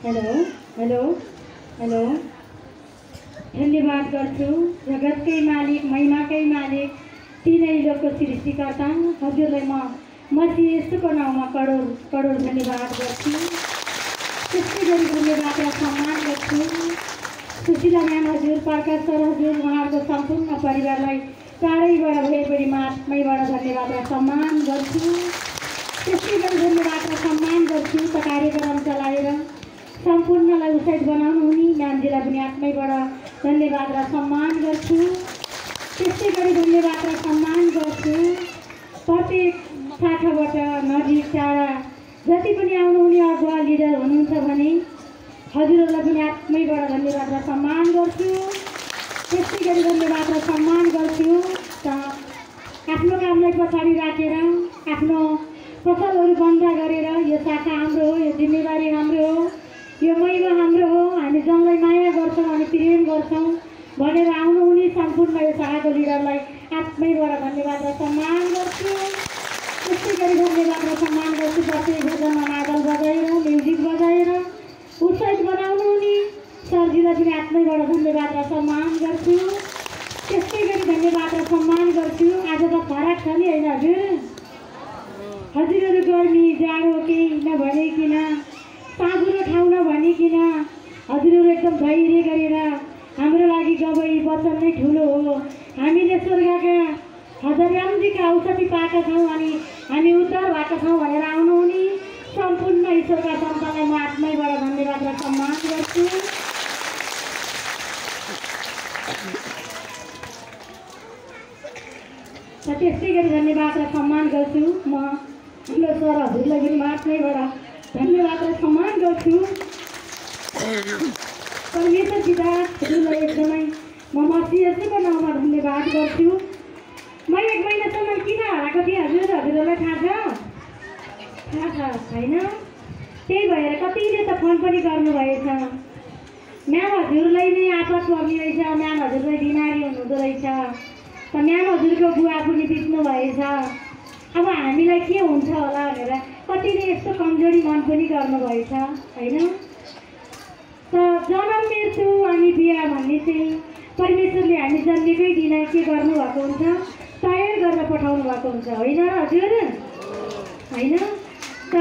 Hello hello hello धन्यवाद गर्छु जगतकै मालिक महिमाकै मालिक तीनै लोकको सृष्टिकर्ता हजुरलाई म यस्तोको नाउँमा करोड करोड धन्यवाद गर्छु। त्यस्तै गरी धन्यवाद र सम्मान गर्छु सुशीला म्याम हजुर, प्रकाश सर हजुर, उहाँहरूको सम्पूर्ण परिवारलाई चारैबाट भए बढी आत्मैबाट धन्यवाद र सम्मान गर्छु। त्यस्तै गरी धन्यवाद र सम्मान गर्छु त कार्यक्रम चलाएर सम्पूर्णलाई उत्साहित बनाउनु हुने म्यामजीलाई पनि आत्मैबाट धन्यवाद र सम्मान गर्छु। त्यस्तै गरी धन्यवाद र सम्मान गर्छु प्रत्येक शाखाबाट नजिक टाढा जति पनि आउनुहुने अगुवा लिडर हुनुहुन्छ भने हजुरहरूलाई पनि आत्मैबाट धन्यवाद र सम्मान गर्छु। त्यस्तै गरी धन्यवाद र सम्मान गर्छु आफ्नो कामलाई पछाडि राखेर आफ्नो पसलहरू बन्द गरेर यो शाखा हाम्रो हो, यो जिम्मेवारी हाम्रो हो, यो महिमा हाम्रो हो, हामी जनलाई माया गर्छौँ अनि प्रेम गर्छौँ भनेर आउनुहुने सम्पूर्ण यो शाखाको लिडरलाई आत्मैबाट धन्यवाद र सम्मान गर्छु। त्यस्तै गरी धन्यवाद र सम्मान गर्छु प्रत्येक भजनमा मादल बजाएर म्युजिक बजाएर उत्साहित बनाउनु हुने सरजीलाई पनि आत्मैबाट धन्यवाद र सम्मान गर्छु। त्यस्तै गरी धन्यवाद र सम्मान गर्छु। आज त फरक छ नि होइन हजुरहरू गर्मी जाडो केही नभनिकन साँझुरो ठाउँ नभनिकन हजुरहरू एकदम धैर्य गरेर हाम्रो लागि गवई वचन नै ठुलो हो। हामीले स्वर्गका हजाररामजीका औषधि पाएका छौँ अनि हामी उद्धार भएका छौँ भनेर आउनुहुने सम्पूर्ण ईश्वरका सन्तानलाई म आत्मैबाट धन्यवाद र सम्मान गर्छु। त्यस्तै गरी धन्यवाद र सम्मान गर्छु म हाम्रो सर हजुरलाई पनि आत्मैबाट धन्यवाद र सम्मान गर्छु। परमेश्वर पिता हजुरलाई एकदमै म मसिहहरूको नाउँमा धन्यवाद गर्छु। म 1 महिनासम्म किन हराएको थिएँ हजुरहरूलाई थाहा छ होइन? त्यही भएर कतिले त फोन पनि गर्नुभएछ म्याम हजुरलाई नै आपत पर्ने रहेछ, म्याम हजुरलाई बिमारी हुनुहुँदो रहेछ त म्याम हजुरको बुवा पनि बित्नु भएछ, अब हामीलाई के हुन्छ होला भनेर कतिले यस्तो कमजोरी मन पनि गर्नुभएछ होइन? त जन्म मृत्यु अनि बिहा भन्ने चाहिँ परमेश्वरले हामी जन्मेकै दिन के गर्नुभएको हुन्छ, तयार गरेर पठाउनु भएको हुन्छ होइन र हजुर होइन? त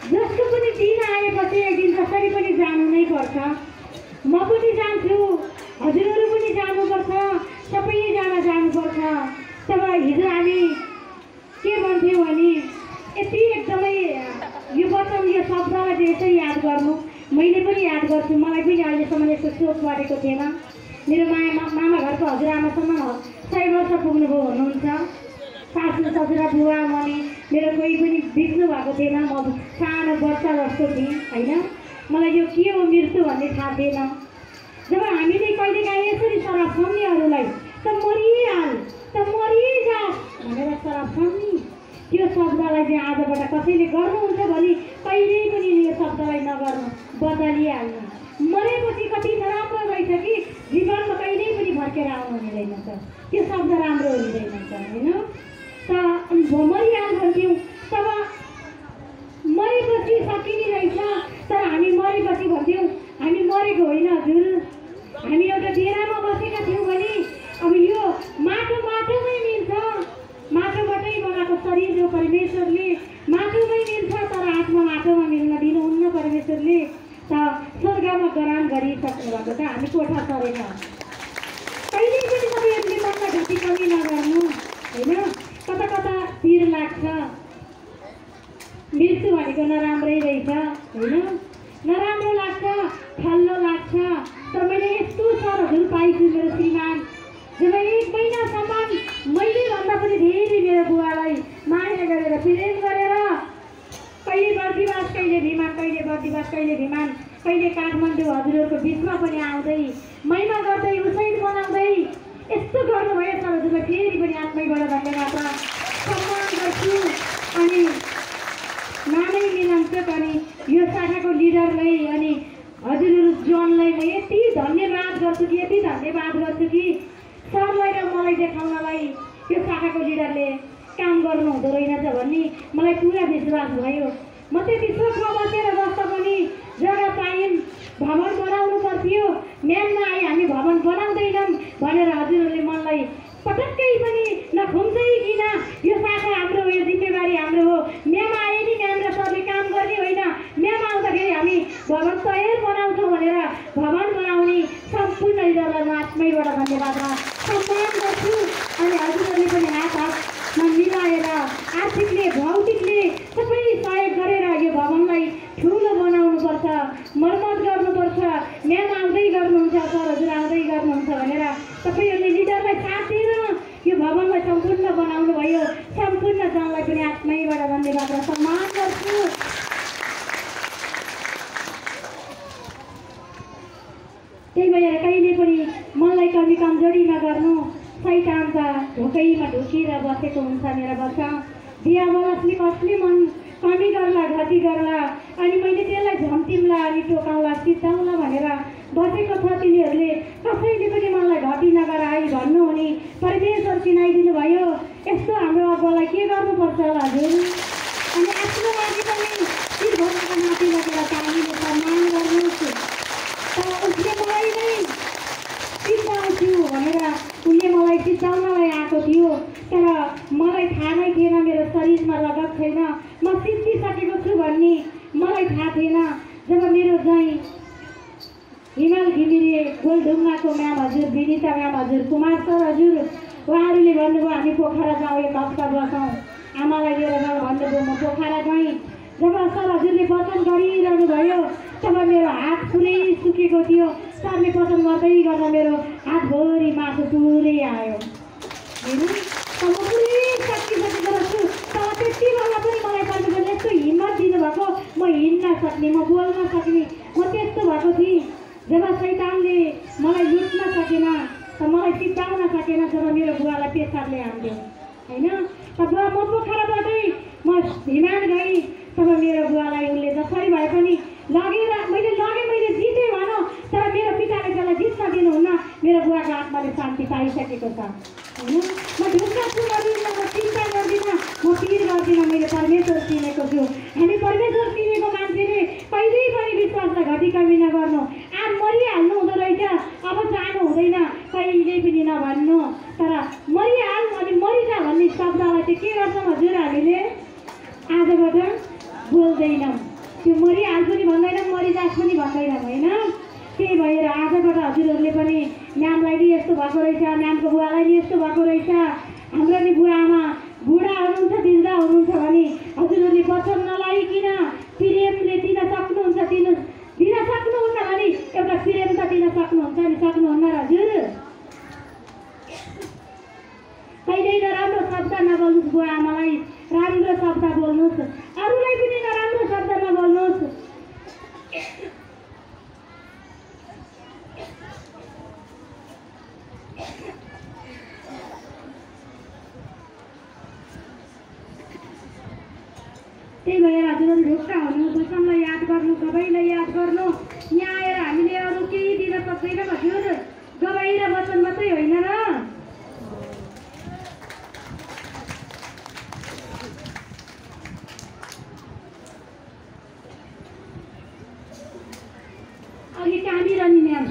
जस्तो पनि दिन आएपछि एक दिन कसरी पनि जानु नै पर्छ। म पनि जान्छु, हजुरहरू पनि जानुपर्छ, सबैजना जानुपर्छ। तब हिजो हामी के भन्थ्यौँ भने यति एकदमै यो वचन यो शब्दलाई चाहिँ यसै याद गर्नु, मैले पनि याद गर्छु। मलाई पनि अहिलेसम्म यस्तो सोच परेको थिएन। मेरो मामा घरको हजुरआमासम्म 100 वर्ष पुग्नुभयो हुनुहुन्छ, सासू ससुरा बुवा मम्मी मेरो कोही पनि बित्नु भएको थिएन। म सानो बच्चा जस्तो थिएँ होइन? मलाई यो के हो मृत्यु भन्ने थाहा थिएन। जब हामीले कहिलेकाहीँ यसरी शराब खानेहरूलाई त मरिहाल त मरिजा भनेर शराब खाने त्यो शब्दलाई चाहिँ आजबाट कसैले गर्नुहुन्छ भने कहिल्यै पनि यो शब्दलाई नगर्नु, बदलिहाल्नु। मरेपछि कति नराम्रो रहेछ कि जीवनमा कहिल्यै पनि फर्केर आउनु हुने रहेनछ, त्यो शब्द राम्रो हुने रहेनछ होइन? त मरिहाल भन्थ्यौँ, तब मरेपछि सकिने रहेछ, तर हामी मरेपछि भन्थ्यौँ हामी मरेको होइन हजुर, हामी एउटा डेरामा बसेका थियौँ भने अब यो माटोमै मिल्छ, माटोबाटै बनाएको शरीर हो परमेश्वरले, माटोमै मिल्छ, तर आत्मा माटोमा मिल्न दिनुहुन्न परमेश्वरले। त स्वर्गमा गरान गरिसक्नु भएको छ, हामी कोठा चढेन। कहिल्यै पनि तपाईँहरूले मनमा घटी कमी नगर्नु होइन? कता कता पिर लाग्छ, मृत्यु भनेको नराम्रै रहेछ होइन? नराम्रो लाग्छ, छल्लो लाग्छ, तर मैले यस्तो सरहरू पाइछु मेरो श्रीमान, जब 1 महिनासम्म मैले भन्दा पनि धेरै मेरो बुवालाई माया गरेर प्रेम गरेर कहिले बर्दिवास कहिले भिमान, कहिले बर्दिवास कहिले भिमान, कहिले काठमाडौँ हजुरहरूको बिचमा पनि आउँदै महिमा गर्दै उत्साहित बनाउँदै यस्तो गर्नुभयो सरहरूलाई फेरि पनि आत्मैबाट धन्यवाद र सम्मान गर्छु। अनि नामै मिलाउँछ अनि यो शाखाको लिडरलाई अनि हजुरहरू जनलाई म यति धन्यवाद गर्छु कि सरलाई र मलाई देखाउनलाई यो शाखाको लिडरले काम गर्नु हुँदो रहेनछ भन्ने मलाई पुरा विश्वास भयो। म त्यति सोचमा बसेर बस्दा पनि जग्गा पाएँ भवन बनाउने सम्पूर्ण लिडरलाई म आत्मैबाट धन्यवाद र सम्मान गर्छु। अनि हजुरहरूले पनि हातमा मिलाएर आर्थिकले भौतिकले सबै सहयोग गरेर यो भवनलाई ठुलो बनाउनुपर्छ, मर्मत गर्नुपर्छ। म्याम आउँदै गर्नुहुन्छ, सरहरू आउँदै गर्नुहुन्छ भनेर तपाईँहरूले लिडरलाई साथ दिएर यो भवनलाई सम्पूर्ण बनाउनु भयो। सम्पूर्ण जनलाई पनि आत्मैबाट धन्यवाद र सम्मान गर्छु। त्यही भएर कहिले पनि मनलाई कमी कमजोरी नगर्नु। शैतान त ढोकैमा ढुकिएर बसेको हुन्छ मेरा बच्चा। दियावलसले कसले मन कमी गर्ला, घटी गर्ला, अनि मैले त्यसलाई झम्टिम्ला अनि टोकाउँला सिद्धाउँला भनेर बसेको छ। तिनीहरूले कसैले पनि मलाई घटी नगराई भन्नु हुने परमेश्वर चिनाइदिनु भयो। यस्तो हाम्रो अब्बालाई के गर्नुपर्छ होला हजुर? अनि आफ्नो लागि पनि शिरभरको माथि लगेर तालीले सम्मान गर्नुहोस्। उसले मलाई नै सिद्धाउँछु भनेर उसले मलाई सिद्धाउनलाई आएको थियो, तर मलाई थाहा नै थिएन मेरो शरीरमा रगत छैन, म सिद्धिसकेको छु भन्ने मलाई थाहा थिएन। जब मेरो ज्वाइँ हिमाल घिमिरे गोलढुङ्गाको म्याम हजुर, विनिता म्याम हजुर, कुमार सर हजुर, उहाँहरूले भन्नुभयो हामी पोखरा जाउँ, एक हप्ता बसौँ, आमालाई लिएर जाउँ भन्नुभयो। म पोखरा गएँ। जब सर हजुरले वचन गरिरहनु भयो तब मेरो हात पुरै सुकेको थियो। सरले वचन गर्दै गर्दा मेरो हातभरि मासु पुरै आयो। हेर्नु म पुरै सकिसकेको छु। तर त्यति बेला पनि मलाई परमेश्वरले यस्तो हिम्मत दिनुभएको, म हिँड्न सक्ने, म बोल्न सक्ने, म त्यस्तो भएको थिएँ। जब शैतानले मलाई लुट्न सकेन, त मलाई सिद्धाउन सकेन, जब मेरो बुवालाई पेसाबले हान्थ्यो होइन। तब म पोखराबाटै म हिमाल गएँ। तब मेरो बुवालाई उसले जसरी भए पनि लगेर मैले जितेँ भनौँ, तर मेरो पिताले त्यसलाई जित्न दिनुहुन्न। मेरो बुवाको आत्माले शान्ति पाइसकेको छ होइन। म ढुक्क छु, म चिन्ता गर्दिनँ, म पिर गर्दिनँ। मैले परमेश्वर चिनेको छु। हामी परमेश्वर चिनेको मान्छेले कहिल्यै पनि विश्वासलाई घटी कमी नगर्नु। आज मरिहाल्नु हुँदो रहेछ, अब जानु हुँदैन कहिल्यै पनि नभन्नु। तर मरिहाल अनि मरिजा भन्ने शब्दलाई चाहिँ के गर्छौँ हजुर? हामीले आजबाट बोल्दैनौँ। त्यो मरिहाल पनि भन्दैनौँ, मरिजास पनि भन्दैनौँ होइन। त्यही भएर आजबाट हजुरहरूले पनि म्यामलाई नि यस्तो भएको रहेछ, म्यामको बुवालाई नि यस्तो भएको रहेछ, हाम्रो नि बुवा आमा बुढा हुनुहुन्छ, वृद्ध हुनुहुन्छ भने हजुरहरूले वचन नलाइकन प्रेमले दिन सक्नुहुन्छ, दिन सक्नुहुन्न भने एउटा प्रेम त दिन सक्नुहुन्छ नि, सक्नुहुन्न र हजुर? कहिल्यै नराम्रो शब्द नबोल्नुहोस्, बुवा आमालाई राम्रो शब्द बोल्नुहोस्, अरूलाई पनि नराम्रो शब्द नबोल्नुहोस्। त्यही भएर हजुरहरू ढुक्क हुनु, वचनलाई याद गर्नु, गवाईलाई याद गर्नु। यहाँ आएर हामीले अरू केही दिन सक्दैनौँ हजुर, गवाई र वचन मात्रै होइन र। अघि कामिरहने म्याम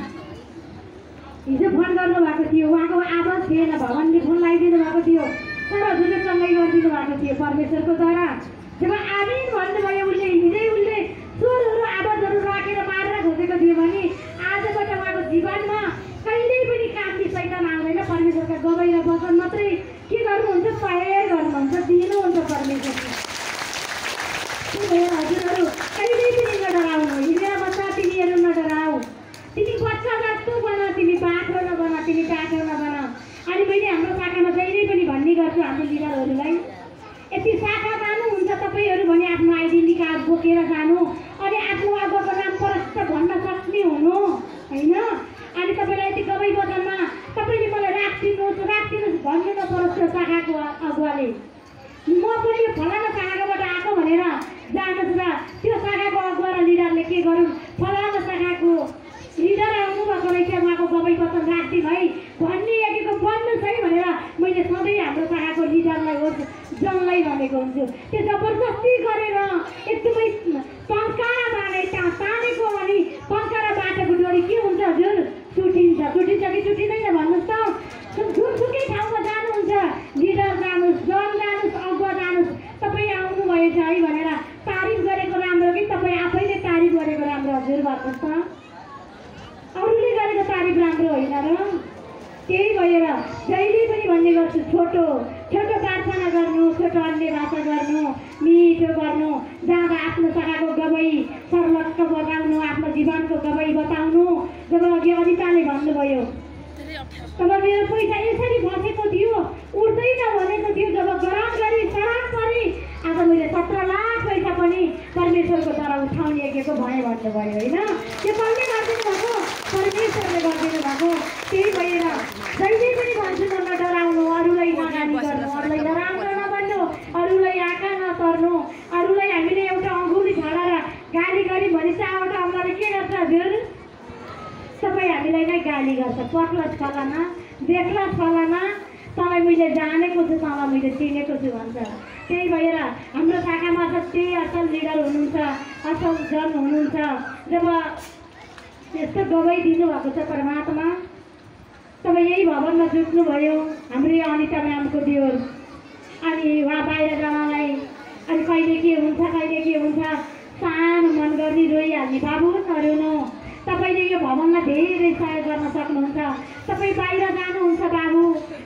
हिजो फोन गर्नुभएको थियो, उहाँको आवाज थिएन, भवनले फोन लगाइदिनु भएको थियो, तर हजुरले सँगै गरिदिनु भएको थियो परमेश्वरको द्वारा। जब आमिन भन्नुभयो उसले स्वरहरू आवाजहरू राखेर मारेर खोजेको थियो भने आजबाट उहाँको जीवनमा कहिल्यै पनि कामले सैतान आउँदैन। परमेश्वरका गवाई र वचन मात्रै के गर्नुहुन्छ? तयार गर्नुहुन्छ, दिनुहुन्छ परमेश्वरले। त्यही भएर हजुरहरू कहिल्यै पनि नडराउनु। हिजो बच्चा तिमीहरू नडराऊ, तिमी बच्चा जस्तो बन, तिमी बाठो नबन, तिमी टाटो नबन। अनि मैले हाम्रो शाखामा जहिले पनि भन्ने गर्छु हाम्रो लिडरहरूलाई, यति शाखा जानुहुन्छ तपाईँहरू भने आफ्नो आइडेन्टिटी कार्ड बोकेर जानु, अनि आफ्नो अगुवाको नाम प्रष्ट भन्न सक्ने हुनु होइन। अनि तपाईँलाई यति गवाई वचनमा तपाईँले मलाई राखिदिनुहोस् भन्नु नपरोस् त्यो शाखाको अगुवाले। म पनि यो फलाना शाखाबाट आएको भनेर जानुहोस् र त्यो शाखाको अगुवा र लिडरले के गरून्? फलाना शाखाको लिडर आउनुभएको रहेछ, उहाँको गवाई वचन राखिदिउँ है भन्ने यतिको बन्नुहोस् है भनेर मैले सधैँ हाम्रो शाखाको लिडरलाई होस् जनलाई भनेको हुन्छु। त्यो जबरजस्ती गरेर एकदमै पङ्कारा तानेको अनि पङ्कारा बाटोको डोरी के हुन्छ हजुर? टुटिन्छ कि टुटिँदैन भन्नुहोस् त? जुनसुकै ठाउँमा जानुहुन्छ, लिडर जानुहोस्, जन जानुहोस्, अगुवा जानुहोस्, तपाईँ आउनुभएछ है भनेर तारिफ गरेको राम्रो कि तपाईँ आफैले तारिफ गरेको राम्रो हजुर भन्नुहोस् त? र त्यही भएर जहिले पनि भन्ने गर्छु छोटो छोटो प्रार्थना गर्नु, छोटो अन्य भाषा गर्नु, मिठो गर्नु, जाँदा आफ्नो शाखाको गवाई सर्लक्क बजाउनु, आफ्नो जीवनको गवाई बताउनु। जब अघि अनिताले भन्नुभयो तब मेरो पैसा यसरी बसेको थियो, उठ्दैन भनेको थियो, जब गराम गरी सराम परे आज मैले 17 लाख पैसा पनि परमेश्वरको द्वारा उठाउने यज्ञको भएँ भन्नुभयो होइन। त्यो कसले गरिदिनु भएको? परमेश्वरले गरिदिनु भएको। त्यही भएर जहिले पनि भन्छु म नडराउनु, अरूलाई नगानी गर्नु, अरूलाई नराम्रो नभन्नु, अरूलाई आँखा नतर्नु, अरूलाई हामीले एउटा अङ्गुली छाडेर गाली गऱ्यौँ भने चारवटा अङ्गले के गर्छ हजुर? तपाईँ हामीलाई नै गाली गर्छ, पक्लस फलाना देखलस फलाना, तँलाई मैले जानेको छु, तँलाई मैले चिनेको छु भन्छ। त्यही भएर हाम्रो शाखामा अति असल लिडर हुनुहुन्छ, असल जन हुनुहुन्छ। जब यस्तो गवाई दिनुभएको छ परमात्मा, तब यही भवनमा जुट्नुभयो हाम्रो अनिता म्यामको दियोर। अनि उहाँ बाहिर जानलाई अनि कहिले के हुन्छ कहिले के हुन्छ सानो मन गरी रोइहाल्ने। बाबु नरुनु, तपाईँले यो भवनमा धेरै सहयोग गर्न सक्नुहुन्छ। तपाईँ बाहिर जानुहुन्छ बाबु,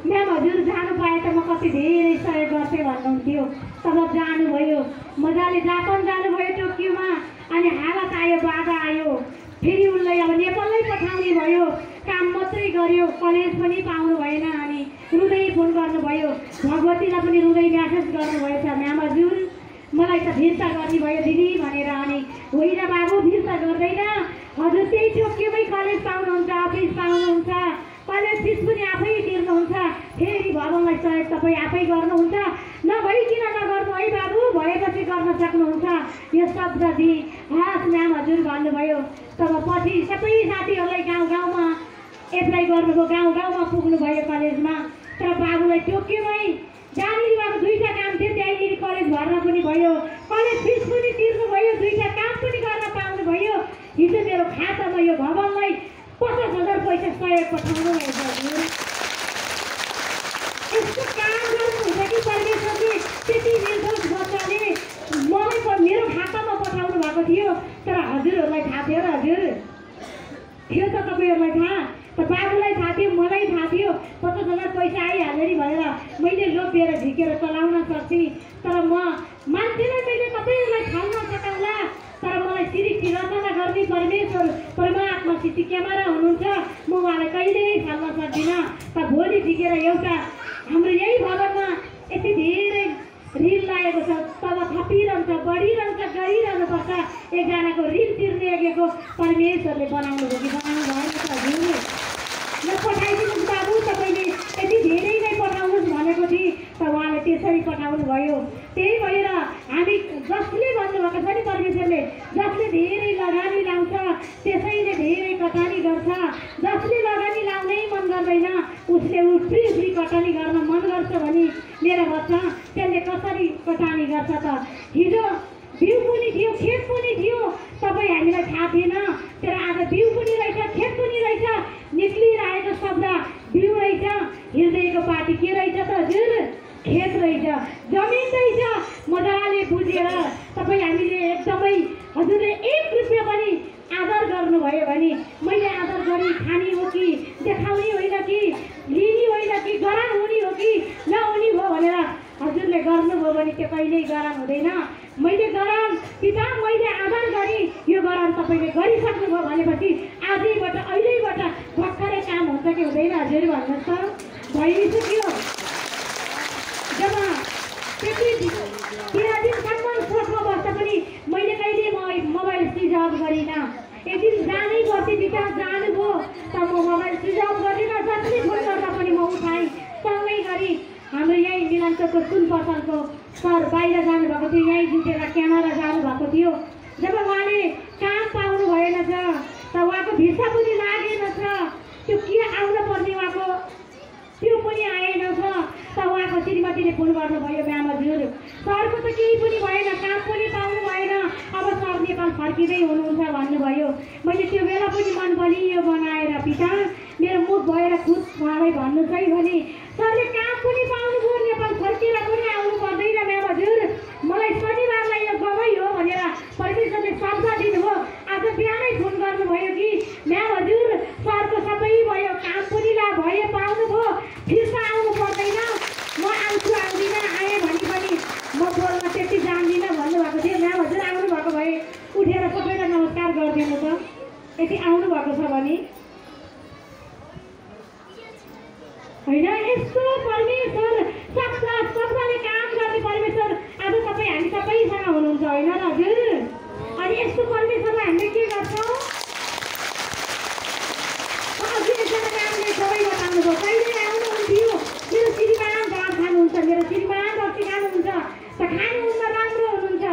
म्याम हजुर जानु पाए त म कति धेरै सहयोग गर्थेँ भन्नुहुन्थ्यो। तब जानुभयो, मजाले जापान जानुभयो टोकियोमा। अनि हालत आयो, बाधा आयो, फेरि उसलाई अब नेपालमै पठाउने भयो। काम मात्रै गर्यो, कलेज पनि पाउनु भएन। अनि रुँदै फोन गर्नुभयो, भगवतीलाई पनि रुँदै म्यासेज गर्नुभएछ, म्याम हजुर मलाई त फिर्ता गर्ने भयो दिदी भनेर। अनि होइन बाबु फिर्ता गर्दैन, हजुर त्यही टोकियोमै कलेज पाउनुहुन्छ, अफिस पाउनुहुन्छ, कलेज फिस पनि आफै तिर्नुहुन्छ, फेरि भवनलाई सहयोग तपाईँ आफै गर्नुहुन्छ। नभइकन नगर्नु है बाबु, भएपछि गर्न सक्नुहुन्छ। यो शब्द दिई हस् म्याम हजुर भन्नुभयो। तब पछि सबै साथीहरूलाई गाउँ गाउँमा एप्लाई गर्नुभयो, गाउँ गाउँमा पुग्नुभयो कलेजमा। तर बाबुलाई टोकियोमै जहाँनिर अब 2टा काम थियो त्यहीँनिर कलेज भर्न पनि भयो, कलेज फिस पनि तिर्नुभयो, 2टा काम पनि गर्न पाउनुभयो। हिजो मेरो खातामा यो भवनलाई 50,000 पैसा सहयोग पठाउनु भएको हजुर। यस्तो काम गर्नुहुन्छ कि परमेश्वरले त्यति निर्दोष बच्चाले मलाई मेरो खातामा पठाउनु भएको थियो। तर हजुरहरूलाई थाहा थियो र हजुर? थियो त तपाईँहरूलाई थाहा? त बाबुलाई थाहा थियो, मलाई थाहा थियो 50,000 पैसा आइहाल्यो नि भनेर मैले लोभिएर झिकेर चलाउन सक्थेँ। तर म मान्छेलाई मैले तपाईँहरूलाई थाल्न सकाउला, तर मलाई सिरिक रचना गर्ने परमेश्वर परमात्मा सिटी क्यामेरा हुनुहुन्छ, म उहाँलाई कहिल्यै थाल्न सक्दिनँ। त भोलि झिकेर एउटा हाम्रो यही भवनमा यति धेरै ऋण लागेको छ, तब थपिरहन्छ, बढिरहन्छ, गरिरहनुपर्छ। एकजनाको ऋण तिर्ने यज्ञको परमेश्वरले बनाउनु भयो कि बनाउनु भएन त हजुर? ल पठाइदिनुहोस् बाबु, तपाईँले यति धेरै नै पठाउनुहोस् भनेको थिएँ, त उहाँले त्यसरी पठाउनु भयो। त्यही भएर हामी जसले भन्नुभएको छ नि परमेश्वरले, जसले धेरै लगानी लाउँछ त्यसैले धेरै कटानी गर्छ, जसले लगानी लाउनै मन गर्दैन उसले उफ्री उफ्री कटानी गर्न मन गर्छ भने मेरो बच्चा त्यसले कसरी कटानी गर्छ त? हिजो बिउ पनि थियो, खेत पनि थियो, तपाईँ हामीलाई थाहा थिएन। तर आज बिउ पनि रहेछ, खेत पनि रहेछ, निक्लिरहेको शब्द बिउ रहेछ। हृदयको पार्टी के रहेछ त हजुर? खेत रहेछ, जमिन रहेछ। मजाले बुझेर तपाईँ हामीले एकदमै हजुरले 1 रुपियाँ पनि आदर गर्नुभयो भने मैले आदर गरी खाने हो कि देखाउने होइन कि लिने होइन कि गरान हुने हो कि नहुने हो भनेर हजुरले गर्नुभयो भने त्यो कहिल्यै गरान हुँदैन। मैले गरान पिता मैले आदर गरी यो गरान तपाईँले गरिसक्नुभयो भनेपछि आजैबाट अहिलेबाट भर्खरै काम हुन्छ कि हुँदैन हजुर भन्नुहोस् त? भइसक्यो। जब त्यति 13 दिनसम्म सोचमा बस्दा पनि मैले कहिले मोबाइल स्विच अफ गरिनँ। एक दिन जानै पर्थ्यो, पिता जानुभयो त म मोबाइल स्विच अफ गर्दिनँ, जसले फोन गर्दा पनि म उठाएँ। सँगै गरी हाम्रो यहीँ मिलनचोकको सुन पसलको सर बाहिर जानुभएको थियो, यहीँ जुटेर क्यानाडा जानुभएको थियो। जब उहाँले काम पाउनु भएन छ त उहाँको भिसा पनि लागेन छ, त्यो के आउन पर्ने उहाँको त्यो पनि आएन छ। त उहाँको श्रीमतीले फोन गर्नुभयो, म्याम हजुर सरको त केही पनि भएन, काम पनि पाउनु भएन, अब सर नेपाल फर्किँदै हुनुहुन्छ भन्नुभयो। मैले त्यो बेला पनि मन बलियो बनाएर पिता मेरो मुख भएर खुद उहाँलाई भन्नुहोस् है भने सरले काम पनि पाउनुभयो, नेपाल फर्केर पनि आउनु पर्दैन म्याम हजुर, मलाई शनिबारलाई यो गवाई हो भनेर परमेश्वरले शब्द दिनुभयो। आज बिहानै फोन गर्नुभयो कि म्याम हजुर सरको सबै भयो, काम यदि आउनुभएको छ भने होइन यस्तो परमेश्वर सबैले काम गर्ने परमेश्वर आज तपाईँ हामी सबैसँग हुनुहुन्छ होइन र हजुर? अनि यस्तो परमेश्वरलाई हामीले के गर्छौँ? अघि एकजना कामले सबै बताउनुभयो, कहिले आउनुहुन्थ्यो मेरो श्रीमान भात खानुहुन्छ, मेरो श्रीमान रक्सी खानुहुन्छ, त खानुहुन्न, राम्रो हुनुहुन्छ,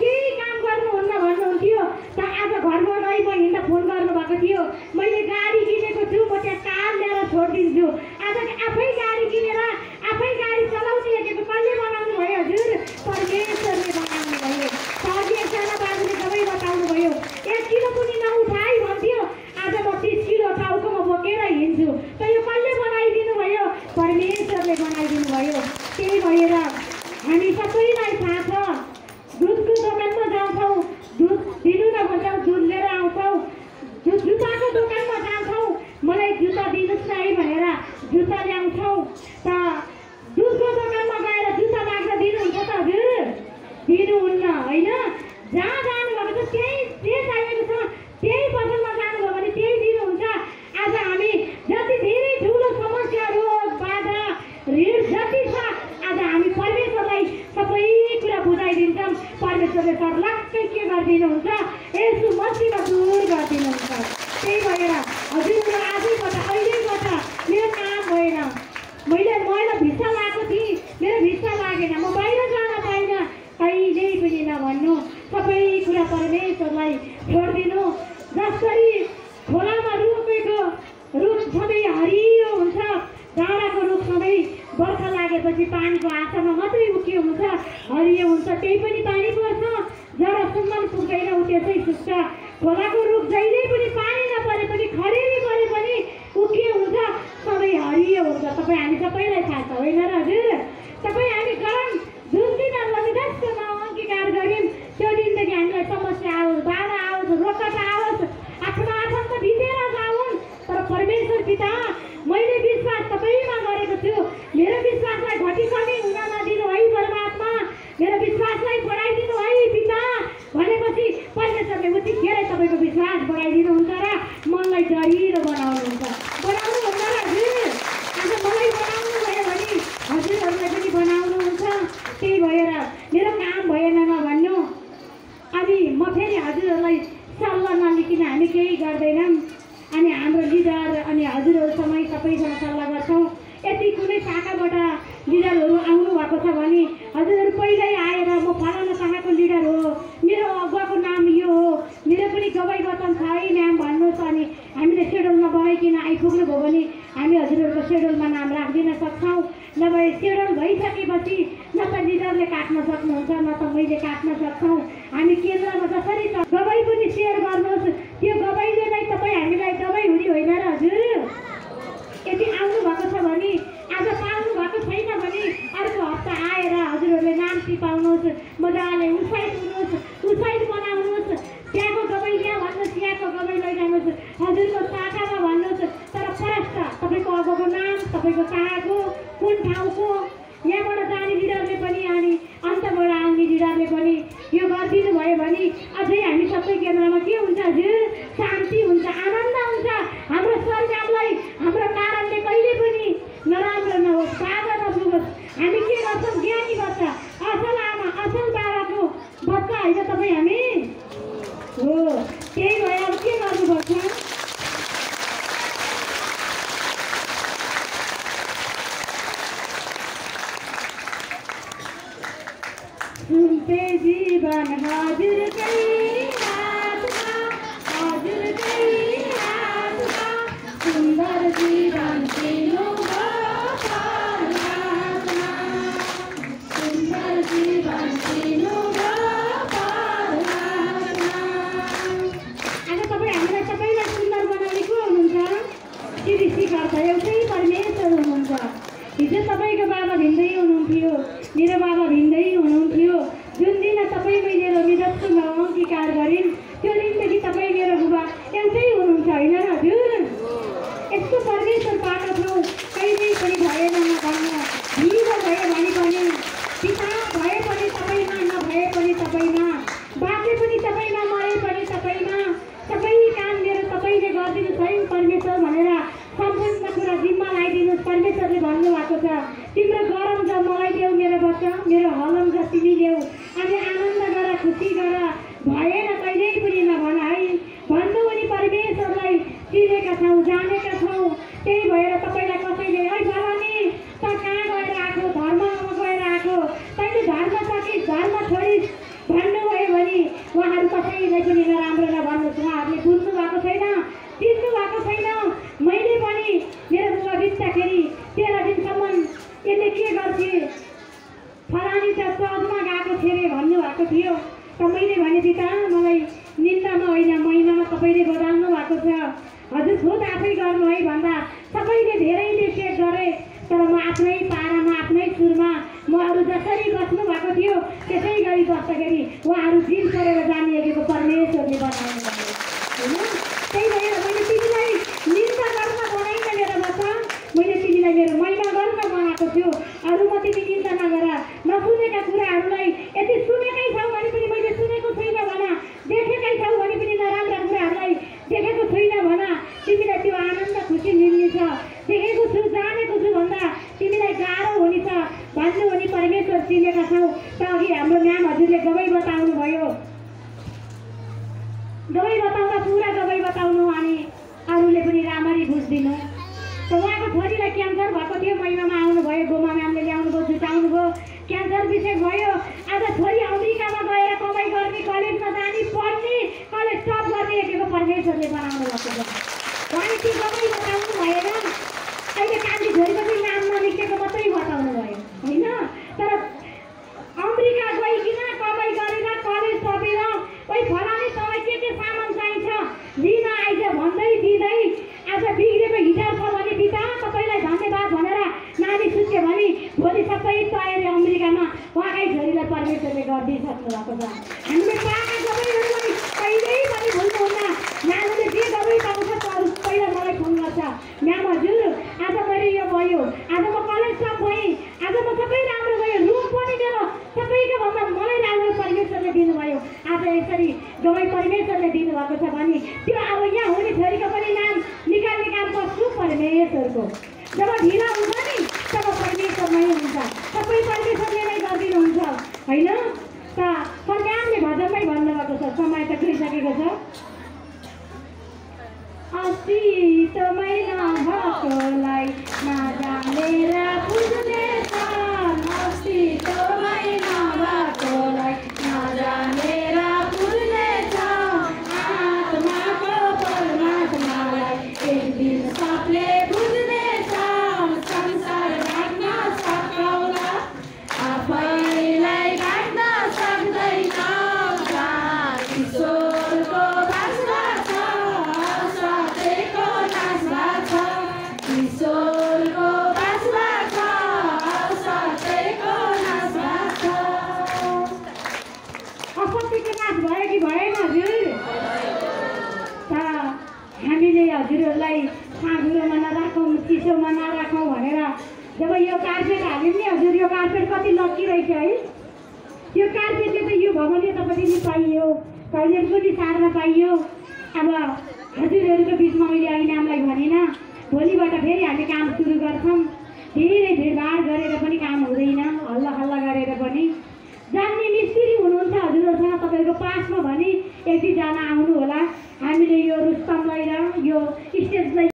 केही काम गर्नुहुन्न भन्नुहुन्थ्यो। त आज घरमा रही म हिँड्दा फोन गर्नुभएको थियो, मैले गाडी किनेको छु, म त्यहाँ कार ल्याएर छोडिदिन्छु। आज आफै गाडी किनेर आफै गाडी चलाउने हेरेको कसले बनाउनु भयो हजुर? परमेश्वरले बनाउनु भयो। अघि एकजना बाबुले सबै बताउनु भयो, 1 किलो पनि नउठाइ भन्थ्यो, आज म 30 किलो टाउकोमा बोकेर हिँड्छु। त यो कसले बनाइदिनु भयो? परमेश्वरले बनाइदिनु भयो। त्यही भएर हामी सबैलाई थाहा छ, दुधको दोकानमा जान्छौँ, दुध दिनु न भन्छौँ, दुध लिएर आउँछौँ। जुत्ताको दोकानमा जान्छौँ, मलाई जुत्ता दिनुहोस् न है भनेर जुत्ता ल्याउँछौँ। त दुधको दोकानमा गएर जुत्ता माग्दा दिनुहुन्छ त हजुर? दिनुहुन्न होइन? जहाँ जानुभएको छ त्यही जे चाहिएको छ त्यही पसलमा जानुभयो भने त्यही दिनुहुन्छ। आज हामी जति धेरै ठुलो समस्या, रोग बाधा, ऋण जति छ, आज हामी परमेश्वरलाई सबै कुरा बुझाइदिन्छौँ। परमेश्वरले सर्लक्कै के गरिदिनुहुन्छ? यसो मसीमा दूर गरिदिनुहुन्छ। त्यही भएर हजुरहरू आजैबाट अहिलेबाट मेरो काम भएन, मैले भिसा लगाएको थिएँ, मेरो भिसा लागेन, म बाहिर जान पाइनँ, कहिल्यै पनि नभन्नु। सबै कुरा परमेश्वरलाई छोडिदिनु। जसरी खोलामा रोपेको रुख सधैँ हरियो हुन्छ, डाँडाको रुख सधैँ बर्खा लागेपछि पानीको आशामा मात्रै उठ्यो हुन्छ, हरियो हुन्छ, त्यही पनि पानी पर्छ, जरासम्म पुग्दैन ऊ त्यसै सुक्छ। खोलाको रुख जहिले पनि पानी नपरे पनि खडेरी परे पनि उठ्यो हुन्छ, सधैँ हरियो हुन्छ। तपाईँ हामी सबैलाई थाहा छ होइन र हजुर? तपाईँ हामी गरम जुन दिन लगिदासमा अङ्गीकार गऱ्यौँ त्यो दिनदेखि हामीलाई समस्या आओस्, बाधा आओस्, रोकट आओस्, आफ्नो आफन्त भितेर जाउन्, तर परमेश्वर पिता मैले विश्वास तपाईँमा गरेको छु, मेरो विश्वासलाई घटी कमी हुन नदिनु है परमात्मा, मेरो विश्वासलाई बढाइदिनु है पिता भनेपछि परमेश्वरले उतिखेरै तपाईँको विश्वास बढाइदिनुहुन्छ र मनलाई डरिलो बनाउनुहुन्छ। बनाउनुहुन्छ र हजुर? आज मलाई बनाउनु भयो भने हजुरहरूलाई पनि बनाउनुहुन्छ। त्यही भएर मेरो काम भएन नभन्नु। अनि म फेरि हजुरहरूलाई सल्लाह नलिकन हामी केही गर्दैनौँ। अनि हाम्रो लिडर अनि हजुरहरूसँगै सबैसँग सल्लाह गर्छौँ। यदि कुनै शाखाबाट लिडरहरू आउनु भएको छ भने हजुरहरू पहिल्यै आएर म फलाना शाखाको लिडर हो, मेरो अगुवाको नाम यो हो, मेरो पनि गवाई वचन छ है म्याम भन्नुहोस्। अनि हामीले सेड्युलमा बनाइकन आइपुग्नुभयो भने हामी हजुरहरूको सेड्युलमा नाम राखिदिन सक्छौँ। नभए सेड्युल भइसकेपछि न त लिडरले काट्न सक्नुहुन्छ न त मैले काट्न सक्छौँ। हामी केन्द्रमा जसरी छ गवाई पनि सेयर गर्नुहोस्, त्यो गवाईले नै तपाईँ हामीलाई दबाई हुने होइन र हजुर? यदि आउनु भएको छ भने आज पाउनु भएको छैन भने अर्को हप्ता आएर हजुरहरूले नाम टिपाउनुहोस्, मजाले उत्साहित हुनुहोस्, उत्साहित बनाउनुहोस्। त्यहाँको गवाई यहाँ भन्नुहोस्, यहाँको गवाई लैजानुहोस्, हजुरको शाखामा भन्नुहोस्, तर फरक तपाईँको अगोको नाम, तपाईँको शाखाको कुन ठाउँको, यहाँबाट जाने लिडरले पनि अनि अन्तबाट आउने लिडरले पनि यो गरिदिनु भयो भने अझै हामी सबै केन्द्रमा के हुन्छ हजुर? शान्ति हुन्छ, आनन्द हुन्छ। हाम्रो सरकारलाई हाम्रो कारणले कहिले पनि नराम्रो नहोस्, बाधा नपुगोस्। हामी के गर्छौँ? ज्ञानी बच्चा, असल आमा, असल बाबाको बच्चा होइन तपाईँ हामी हो। त्यही भएर अब के गर्नुपर्छ? सुनते जीवन हजुरकै हातमा, हजुरकै छ। तिम्रो गरम छ मलाई देऊ मेरो बच्चा, मेरो हलम छ तिमी देऊ। अनि आनन्द गर, खुसी गर, भएन कहिल्यै पनि नभन है। भन्नु भने परमेश्वरलाई चिनेका छौँ, जानेका छौँ। त्यही भएर तपाईँलाई कसैले है फलानी त कहाँ गएर आएको, धर्ममा गएर आएको, तैँले धर्म सकिस्, धर्म छोडिस् भन्नुभयो भने उहाँहरू कसैलाई पनि नराम्रो नभन्नुहोस्। उहाँहरूले बुझ्नु भएको छैन, चिन्नु भएको छैन। मैले पनि मेरो बुबा बित्दाखेरि 13 दिनसम्म यसले के गर्थे, फलानी त चर्चमा गएको थिए अरे भन्नुभएको थियो। त मैले भने पिता मलाई निन्दामा होइन महिनामा तपाईँले बदल्नु भएको छ। हजुर खुद आफै गर्नु है भन्दा सबैले धेरैले चेक गरे। तर म आफ्नै पारामा आफ्नै सुरमा म अरू जसरी बस्नु भएको थियो त्यसै गरी बस्दाखेरि उहाँहरू दिन परेर जानिएको परमेश्वरले बनाउनु भयो होइन। त्यही भएर मैले तिमीलाई निन्दा गर्न बनाइन मेरो बच्चा, मैले तिमीलाई मेरो महिमा गर्न बनाएको छु। अरू म तिमी निन्दा नगर। नसुनेका कुराहरूलाई यदि सुनेकै छौ भने पनि मैले सुनेको छुइनँ भन, देखेकै छौ भने पनि नराम्रा कुराहरूलाई देखेको छुइनँ भन। तिमीलाई त्यो आनन्द खुसी मिल्नेछ। देखेको छु जानेको छु भन्दा तिमीलाई गाह्रो हुनेछ। भन्नु भने परमेश्वर चिनेका छौँ। त अघि हाम्रो म्याम हजुरले गवाई बताउनु भयो, गवाई बताउँदा पुरा गवाई बताउनु अनि अरूले पनि राम्ररी बुझिदिनु। त उहाँको छोरीलाई क्यान्सर भएको थियो, महिनामा आउनुभयो, गोमा म्यामले ल्याउनु भयो, जुटाउनु भयो, क्यान्सर विषय भयो। आज छोरी अमेरिकामा गएर कमाइ गर्ने, कलेजमा जाने, पढ्ने, कलेज टप गर्ने एकेको परमेश्वरले बनाउनु भएको छ। उहाँले त्यो गवाई बताउनु भएन। अहिले कान्छी छोरीको चाहिँ नाम नलेखेको मात्रै बताउनु भयो होइन। तर अमेरिका गइकन कमाइ गरेर कलेज टपेर ओइ फलाने तँलाई के सामान चाहिन्छ लिन आइज भन्दै दिँदै आज बिग्रेको हिटर छ भने पिता तपाईँलाई धन्यवाद भनेर नानी सुत्यो भने भोलि सबै तयारी अमेरिकामा उहाँकै छोरीलाई परमेश्वरले गरिदिइसक्नु भएको छ। हामीले पाएका गवाईहरू पनि कहिल्यै पनि भुल्नुहुन्न। म्यामले जे गवाई पाउँछ पहिला मलाई फोन गर्छ, म्याम हजुर आज मैले यो भयो, आज म कलेज टप भएँ, आज म सबै राम्रो भयो, रुम पनि मेरो सबैको भन्दा मलाई राम्रो परमेश्वरले दिनुभयो। आज यसरी गवाई परमेश्वरले दिनुभएको छ भने त्यो अब यहाँ हुने छोरीको पनि नाम निकाल्ने काम गर्छु परमेश्वरको। जब ढिला हुन्छ नि तब परमेश्वर नै हुन्छ, सबै परमेश्वरले नै गरिदिनुहुन्छ होइन। त सरकारले भजनमै भन्नुभएको छ, समय त गइसकेको छ। अस्तित्वमै नभएकोलाई नजानेर बुझ्नेछ, अस्तित्वमै नभएकोलाई नजानेर बुझ्नेछ, आत्माको परमात्मालाई एक दिन सबले बुझ्नेछ। संसार भाग्न सक्दैला आफैलाई भाग्न सक्दैन, ईश्वरको बासमा छ, सत्यको नाशमा छ, ईश्वरको बासमा छ, सत्यको नाशमा छ। असत्यको नाश भयो कि भएन हजुर? त हामीले हजुरहरूलाई साँघुरोमा नराखौँ, चिसोमा नराखौँ भनेर जब यो कार्पेट हाल्यौँ नि हजुर, यो कार्पेट कति लक्की रहेछ है। यो कार्पेटले त यो भगवन्यतापट्टि नि पाइयो, टोइलेट पनि सार्न पाइयो। अब हजुरहरूको बिचमा मैले अहिले नामलाई भनेन, भोलिबाट फेरि हामी काम सुरु गर्छौँ। धेरै भिडभाड गरेर पनि काम हुँदैन, हल्ला हल्ला गरेर पनि। जान्ने मिस्त्री हुनुहुन्छ हजुरहरूसँग तपाईँको पासमा भने एक दुईजना आउनु होला। हामीले यो रुस्तमलाई र यो स्टेजलाई